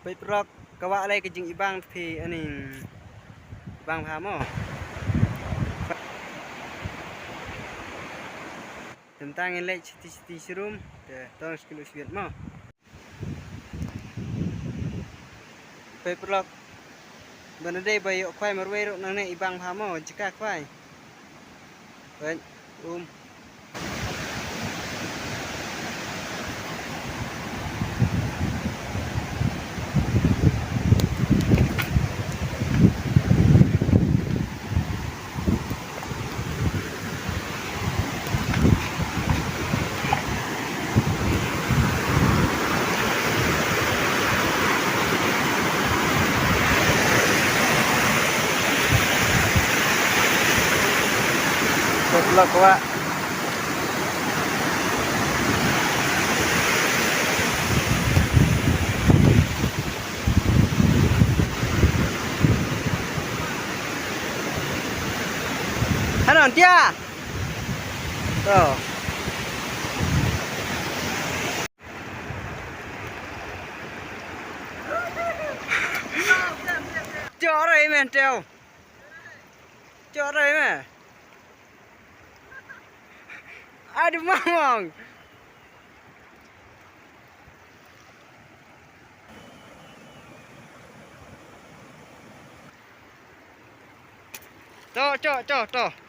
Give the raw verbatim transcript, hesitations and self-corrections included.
Peit paralok, ka wah lei ka jingibang phi, ani, ibang bha mo. Tang ngin leit shiti shiti shi rum, te tang shi kilo shi mo. Peit paralok, ban dei ba ïoh khwai marwei ruh nangne ibang bha mo, jaka khwai. Peit, um. Good luck, wah. Hano, tia. To. Chore men teo. Chore men. Aduh mamang. To, to, to, to.